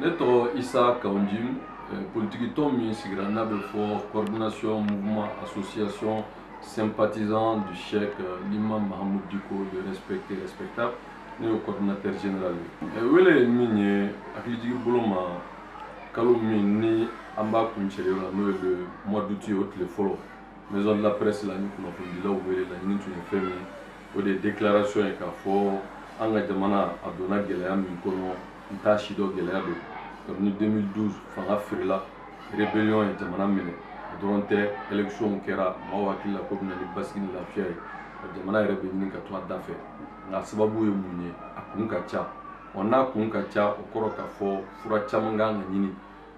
Ne tɔgɔ Isa Kawunjim, politiki tɔn min sigira n'a bɛ fɔ Coordination Mouvement Association Sympathisant du Cheikh l'Imam Mahamoud Dicko, le respecté respectable, ne ye coordinateur général ye. Wele ye min ye, hakilijigi bolo ma, kalo min ni an b'a kuncɛli la, n'o ye le mois d'août ye, o tile fɔlɔ, maison de la presse la, ni kunnafonidilaw wele. Laɲini tun ye fɛn min ye, o de ye déclaration ye k'a fɔ an ka jamana a donna gɛlɛya min kɔnɔ, n t'a si dɔn gɛlɛya don. Kabini 2012 fanga firila, rébellion ye jamana minɛ, o dɔrɔn tɛ, élection kɛra, maaw hakili la ko bɛna ni basigi ni lafiya ye, jamana yɛrɛ bɛ ɲini ka to a da fɛ. Nka sababu ye mun ye? A kun ka ca. Wa n'a kun ka ca, o kɔrɔ k'a fɔ fura caman kan ka ɲini.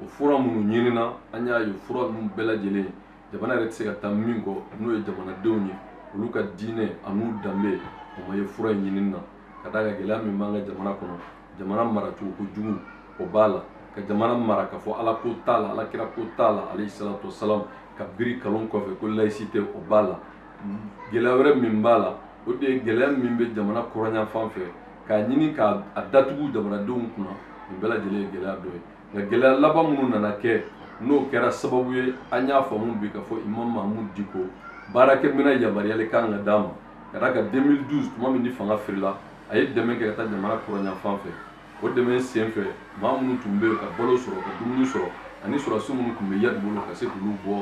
O fura minnu ɲinina, an y'a ye fura ninnu bɛɛ lajɛlen, jamana yɛrɛ tɛ se ka taa min kɔ, n'o ye jamanadenw ye, olu ka diinɛ an'u danbe, o ma ye fura in ɲinini na. Ka d'a kan gɛlɛya min b'an ka jamana kɔnɔ, jamana maracogo kojugu, o b'a la, ka jamana mara ka fɔ Ala ko t'a la, Ala kira ko t'a la, alayhi salatu wasalam, ka biri kalon kɔfɛ ko laïcité, o b'a la. Gɛlɛya wɛrɛ min b'a la, o de ye gɛlɛya min bɛ jamana kɔrɔnyanfan fɛ, k'a ɲini k'a datugu jamanadenw kunna. Nin bɛɛ lajɛlen ye gɛlɛya dɔ ye. Nka gɛlɛya laban minnu nana kɛ, n'o kɛra sababu ye an y'a faamu bi k'a fɔ Imam Mahamoud Dicko baarakɛminɛn yamaruyali kan ka d'a ma, ka d'a kan 2012, tuma min ni fanga firila, a ye dɛmɛ kɛ ka taa jamana kɔrɔnyanfan fɛ. O dɛmɛ sen fɛ, maa minnu tun bɛ yen ka balo sɔrɔ, ka dumuni sɔrɔ, ani sɔrɔdasi minnu tun bɛ Iyad bolo, ka se k'olu bɔ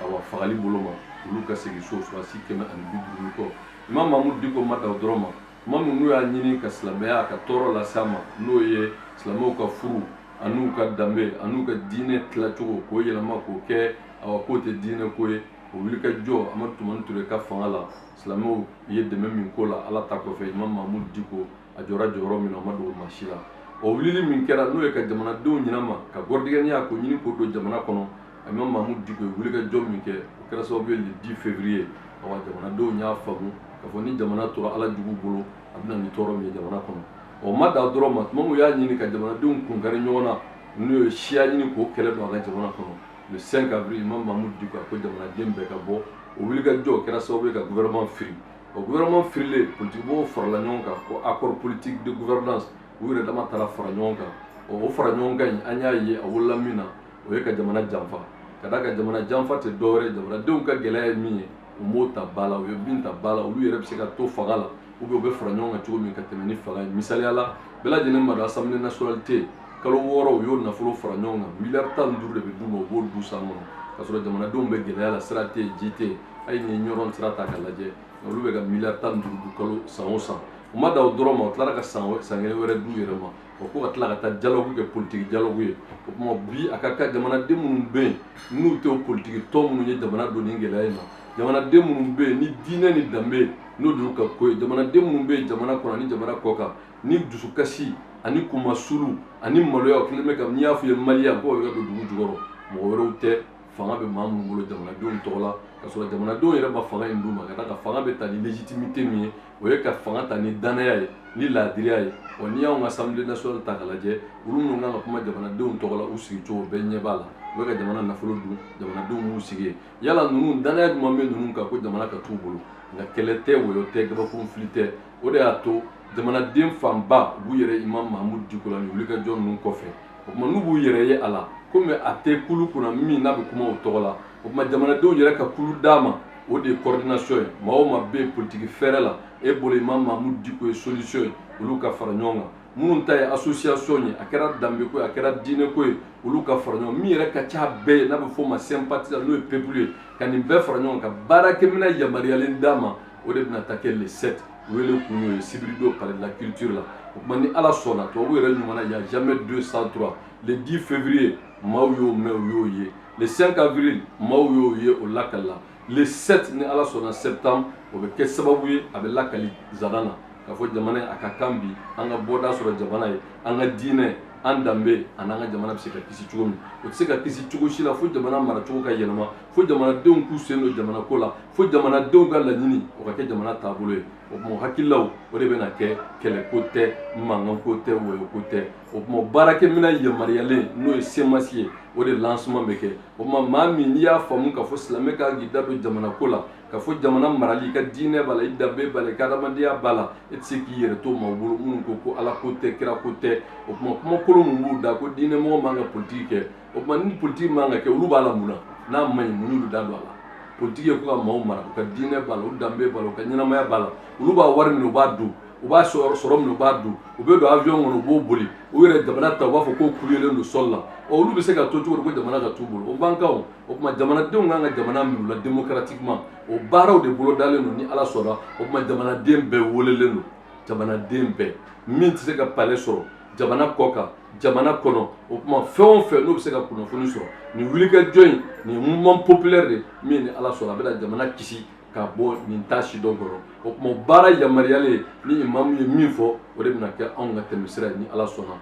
awa fagali bolo ma, olu ka segin so, sɔrɔdasi 150 ni kɔ. Imam Mahamoud Dicko ma dan o dɔrɔn ma. Tuma min n'u y'a ɲini ka silamɛya ka tɔɔrɔ lase a ma, n'o ye silamɛw ka furu an'u ka danbe an'u ka diinɛ tilacogo k'o yɛlɛma k'o kɛ awa k'o tɛ diinɛ ko ye, o wuli ka jɔ Amadu Tumani Ture ka fanga la, silamɛw ye dɛmɛ min ko la, Ala ta kɔfɛ, Imam Mahamoud Dicko a jɔra jɔyɔrɔ min na, o ma dogo maa si la. O wulili min kɛra, n'o ye ka jamanadenw ɲinama ka gɔrɔdigɛniya k'o ɲini k'o don jamana kɔnɔ, Imam Mahamoud Dicko ye wuli ka jɔ min kɛ, o kɛra sababu ye le 10 février, awa jamanadenw y'a faamu k'a fɔ ni jamana tora Ala jugu bolo, a bɛna ni tɔɔrɔ min ye jamana kɔnɔ. O ma dan dɔrɔn ma. Tuma min u y'a ɲini ka jamanadenw kunkari ɲɔgɔn na, n'o ye siya ɲini k'o kɛlɛ don a ka jamana kɔnɔ, le 5 avril, Imam Mahamoud Dicko a ko jamanaden bɛɛ ka bɔ. O wuli ka jɔ kɛra sababu ye ka gouvernement firi. O gouvernement firilen, politikimɔgɔw farala ɲɔgɔn kan ko accord politique de gouvernance, u yɛrɛ dama taara fara ɲɔgɔn kan. O fara ɲɔgɔn kan in, an y'a ye a wolola min na, o ye ka jamana janfa. Ka d'a kan jamana janfa tɛ dɔwɛrɛ, jamanadenw ka gɛlɛya ye min ye, u m'o ta ba la, u ye min ta ba la, olu yɛrɛ bɛ se ka to fanga la, ou bien u bɛ fara ɲɔgɔn kan cogo min ka tɛmɛ ni fanga ye. Misaliya la, bɛɛ lajɛlen b'a dɔn Assemblée nationale tɛ kalo 6, u y'o nafolo fara ɲɔgɔn kan, miliyari 15 de bɛ d'u ma, u b'o du san kɔnɔ, k'a sɔrɔ jamanadenw bɛ gɛlɛya la, sira tɛ yen, ji tɛ yen. Hali ni ye ɲɔrɔn sira ta k'a lajɛ, olu bɛ ka miliyari 15 du kalo san o san. U ma dan o dɔrɔn ma, u tilara ka san san kelen wɛrɛ d'u yɛrɛ ma, o ko ka tila ka taa dialogue kɛ, politique dialogue ye. O tuma bi, a ka kan jamanaden minnu bɛ yen n'u tɛ o politique tɔn minnu ye jamana don nin gɛlɛya in na, jamanaden minnu bɛ yen ni diinɛ ni danbe n'o de y'u ka ko ye, jamanaden minnu bɛ yen jamana kɔnɔ ani jamana kɔ kan, ni dusukasi ani kunmasulu ani maloya o kɛlen bɛ ka, n'i y'a fɔ i ye malien, ko o bɛ ka don dugu jukɔrɔ, mɔgɔ wɛrɛw tɛ, fanga bɛ maa minnu bolo jamanadenw tɔgɔ la, ka sɔrɔ jamanadenw yɛrɛ ma fanga in d'u ma. Ka d'a kan fanga bɛ ta ni légitimité min ye, o ye ka fanga ta ni danaya ye, ni laadiriya ye. Wa n'i y'anw ka Assemblée nationale ta k'a lajɛ, olu minnu kan ka kuma jamanadenw tɔgɔ la, u sigicogo bɛɛ ɲɛ b'a la, u bɛ ka jamana nafolo dun, jamanadenw m'u sigi yen. Yala ninnu, danaya jumɛn bɛ ninnu kan ko jamana ka t'u bolo? Nka kɛlɛ tɛ, wɔyɔ tɛ, gabakurun fili tɛ. O de y'a to jamanaden fanba u b'u yɛrɛ Imam Mahamoud Dicko la nin wulikajɔ ninnu kɔfɛ. O tuma n'u b'u yɛrɛ ye a la, komi a tɛ kulu kunna min n'a bɛ kuma o tɔgɔ la, o tuma jamanadenw yɛrɛ ka kulu d'a ma, o de ye coordination ye. Maa o maa bɛ yen politique fɛrɛ la, e bolo Imam Mahamoud Dicko ye solution ye, olu ka fara ɲɔgɔn kan. Minnu ta ye association ye, a kɛra danbeko ye, a kɛra diinɛko ye, olu ka fara ɲɔgɔn. Min yɛrɛ ka ca bɛɛ ye, n'a bɛ f'o ma sympathisant, n'o ye peuple ye, ka nin bɛɛ fara ɲɔgɔn kan, ka baarakɛminɛn yamaruyalen d'a ma, o de bɛna taa kɛ le 7. Wele kun y'o ye, sibiridon, palais de la culture la. O tuma ni Ala sɔnna, tubabu yɛrɛ ɲuman na, y a jamais 2 sans 3. Le 10 février, maaw y'o mɛn, u y'o ye. Le 5 avril, maaw y'o ye, o lakalila. Le 7, ni Ala sɔnna, septembre, o bɛ kɛ sababu ye a bɛ lakali zana na k'a fɔ jamana ye a ka kan bi an ka bɔda sɔrɔ jamana ye, an ka diinɛ, an danbe ani an ka jamana bɛ se ka kisi cogo min. O tɛ se ka kisi cogo si la fo jamana maracogo ka yɛlɛma, fo jamanadenw k'u sen don jamana ko la, fo jamanadenw ka laɲini o ka kɛ jamana taabolo ye. O tuma hakililaw, o de bɛna kɛ. Kɛlɛko tɛ, mankanko tɛ, wɔyɔko tɛ. O tuma baarakɛminɛn yamaruyalen, n'o ye CMAS ye, o de lancement bɛ kɛ. O tuma maa min n'i y'a faamu k'a fɔ silamɛ kan k'i da don jamana ko la, Ka fɔ jamana marali, i ka diinɛ b'a la, i danbe b'a la, i ka adamadenya b'a la. E tɛ se k'i yɛrɛ to maaw bolo minnu ko ko Ala ko tɛ, kira ko tɛ. O tuma, kuma kolon min b'u da ko diinɛ mɔgɔ man ka politiki kɛ, o tuma ni politiki man ka kɛ, olu b'a la mun na? N'a ma ɲi, mun y'olu da don a la? Politiki ye ko ka maaw mara, u ka diinɛ b'a la, u danbe b'a la, u ka ɲɛnamaya b'a la. Olu b'a wari minɛ, u b'a dun, u b'a sɔrɔ minɛ, u b'a dun, u bɛ don avion kɔnɔ, u b'o boli, u yɛrɛ jamana ta, u b'a fɔ k'o kuluyelen don sol la. Ɔ, olu bɛ se ka to cogo di ko jamana ka t'u bolo? O b'an kan. O tuma, jamanadenw kan ka jamana minɛ u la démocratiquement. O baaraw de bolodalen don ni Ala sɔnna. O tuma, jamanaden bɛɛ welelen don, jamanaden bɛɛ min tɛ se ka palais sɔrɔ jamana kɔ kan, jamana kɔnɔ, o tuma fɛn o fɛn n'u bɛ se ka kunnafoni sɔrɔ nin wulikajɔ in, nin mouvement populaire de min ni Ala sɔnna, a bɛna jamana kisi ka bɔ nin ta si dɔn kɔnɔ. O tuma, baara yamaruyalen ni imamu ye min fɔ, o de bɛna kɛ anw ka tɛmɛsira ye ni Ala sɔnna.